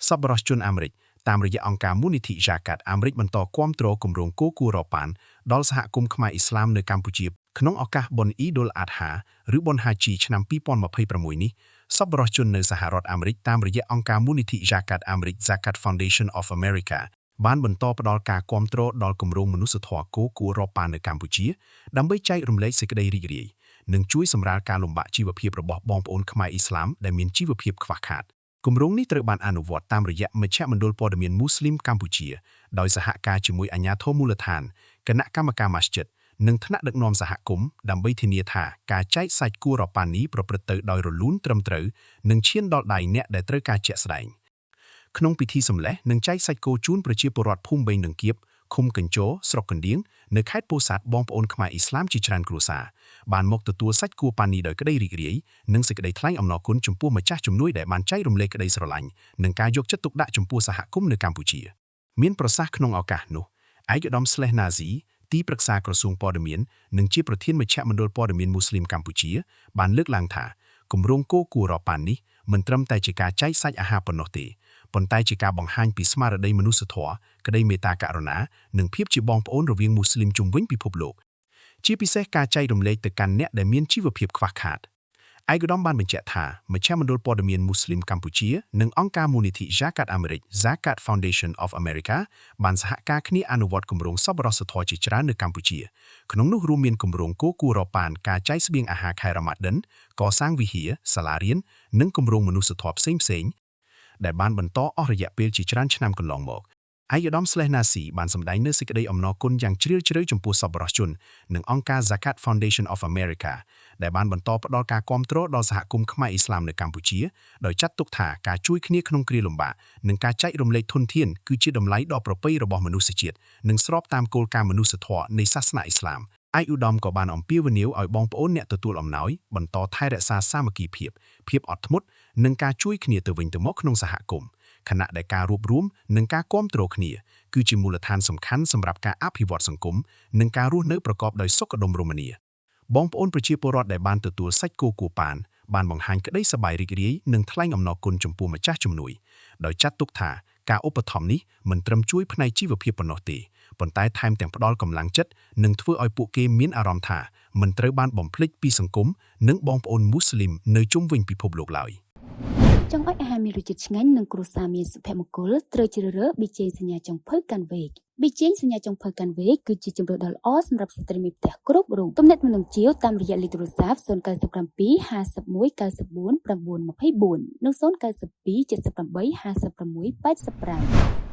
សប្បុរសជនអាមេរិកតាមរយៈអង្គការមូលនិធិ Zakat អាមេរិកបន្តគាំទ្រគម្រោងគោគួរប៉ានដល់សហគមន៍ខ្មែរអ៊ីស្លាមនៅកម្ពុជាក្នុងឱកាសបុណ្យអ៊ីឌុលអាដហាឬបុណ្យហាជីឆ្នាំ2026នេះសប្បុរសជននៅសហរដ្ឋអាមេរិកតាមរយៈអង្គការមូលនិធិ Zakat អាមេរិក Zakat Foundation of America បានបន្តផ្ដល់ការគាំទ្រដល់គម្រោងមនុស្សធម៌គោគួរប៉ាននៅកម្ពុជាដើម្បីចែករំលែកសេចក្តីរីករាយនិងជួយសម្រាលការលំបាកជីវភាពរបស់បងប្អូនខ្មែរអ៊ីស្លាមដែលមានជីវភាពខ្វះខាតគម្រោងនេះត្រូវបានអនុវត្តតាមរយៈមជ្ឈមណ្ឌលព័ត៌មានមូស្លីមកម្ពុជាដោយសហការជាមួយអាជ្ញាធរមូលដ្ឋានគណៈកម្មការម៉ាស្ជីតនិងថ្នាក់ដឹកនាំសហគមន៍ដើម្បីធានាថាការចែកសាច់គួរប៉ាននេះប្រព្រឹត្តទៅដោយរលូនត្រឹមត្រូវនិងឈានដល់ដៃអ្នកដែលត្រូវការជាក់ស្ដែងក្នុងពិធីសម្លេះនិងចែកសាច់គោជូនប្រជាពលរដ្ឋភូមិបេងដង្កៀបឃុំកញ្ជរស្រុកកណ្ដៀងនៅខេត្តពោធិ៍សាត់បងប្អូនខ្មែរអ៊ីស្លាមជាច្រើនគ្រួសារបានមកទទួលសាច់គួរប៉ានីដោយក្តីរីករាយនិងសេចក្តីថ្លែងអំណរគុណចំពោះម្ចាស់ជំនួយដែលបានចែករំលែកក្តីស្រឡាញ់និងការយកចិត្តទុកដាក់ចំពោះសហគមន៍នៅកម្ពុជាមានប្រសាសន៍ក្នុងឱកាសនោះឯកឧត្តមស្លេះណាស៊ីទីប្រឹក្សាក្រសួងព័ត៌មាននិងជាប្រធានមជ្ឈមណ្ឌលព័ត៌មានមូស្លីមកម្ពុជាបានលើកឡើងថាគម្រោងគោគួរប៉ាននេះមិនត្រឹមតែជាការចែកសាច់អាហារប៉ុណ្ណោះទេប៉ុន្តែជាការបង្ហាញពីស្មារតីមនុស្សធម៌ក្តីមេត្តាករុណានិងភាពជាបងប្អូនរវាងមូស្លីមជុំវិញពិភពលោកជាពិសេសការចែករំលែកទៅកាន់អ្នកដែលមានជីវភាពខ្វះខាតឯកឧត្តមបានបញ្ជាក់ថាមជ្ឈមណ្ឌលព័ត៌មានមូស្លីមកម្ពុជានិងអង្គការមូលនិធិ Zakat អាមេរិក Zakat Foundation of America បានសហការគ្នាអនុវត្តគម្រោងសប្បុរសធម៌ជាច្រើននៅកម្ពុជាក្នុងនោះរួមមានគម្រោងគោគួរប៉ានការចែកស្បៀងអាហារខែរ៉ាម៉ាឌិនកសាងវិហារសាលារៀននិងគម្រោងមនុស្សធម៌ផ្សេងៗដែលបានបន្តអស់រយៈពេលជាច្រើនឆ្នាំកន្លងមកឯកឧត្តមស្លេះណាស៊ីបានសម្ដែងនូវសេចក្តីអំណរគុណយ៉ាងជ្រាលជ្រៅចំពោះសប្បុរសជននិងអង្គការ Zakat Foundation of America ដែលបានបន្តផ្ដល់ការគាំទ្រដល់សហគមន៍ខ្មែរអ៊ីស្លាមនៅកម្ពុជាដោយចាត់ទុកថាការជួយគ្នាក្នុងគ្រាលំបាកនិងការចែករំលែកធនធានគឺជាតម្លៃដ៏ប្រពៃរបស់មនុស្សជាតិនិងស្របតាមគោលការណ៍មនុស្សធម៌នៃសាសនាអ៊ីស្លាមឯកឧត្តមក៏បានអំពាវនាវឲ្យបងប្អូនអ្នកទទួលអំណោយបន្តថែរក្សាសាមគ្គីភាពភាពអត់ធ្មត់និងការជួយគ្នាទៅវិញទៅមកក្នុងសហគមន៍ខណៈដែលការរួបរួមនិងការគាំទ្រគ្នាគឺជាមូលដ្ឋានសំខាន់សម្រាប់ការអភិវឌ្ឍសង្គមនិងការរស់នៅប្រកបដោយសុខដុមរមនាបងប្អូនប្រជាពលរដ្ឋដែលបានទទួលសាច់គោគួប៉ានបានបង្ហាញក្តីសប្បាយរីករាយនិងថ្លែងអំណរគុណចំពោះម្ចាស់ជំនួយដោយចាត់ទុកថាការឧបត្ថម្ភនេះមិនត្រឹមជួយផ្នែកជីវភាពប៉ុណ្ណោះទេប៉ុន្តែថែមទាំងផ្ដល់កម្លាំងចិត្តនិងធ្វើឲ្យពួកគេមានអារម្មណ៍ថាមិនត្រូវបានបំភ្លេចពីសង្គមនិងបងប្អូនមូស្លីមនៅជុំវិញពិភពលោកឡើយ ចង់ឲ្យអាហារមានរសជាតិឆ្ងាញ់និងគ្រួសារមានសុភមង្គលត្រូវជ្រើសរើសប៊ីចេងសញ្ញាចុងភៅកាន់វេកប៊ីចេងសញ្ញាចុងភៅកាន់វេកគឺជាជម្រើសដ៏ល្អសម្រាប់ស្ត្រីមេផ្ទះគ្រប់រូបទំនាក់ទំនងជាវតាមរយៈលេខទូរស័ព្ទ097 51 94 924និង092 78 56 85។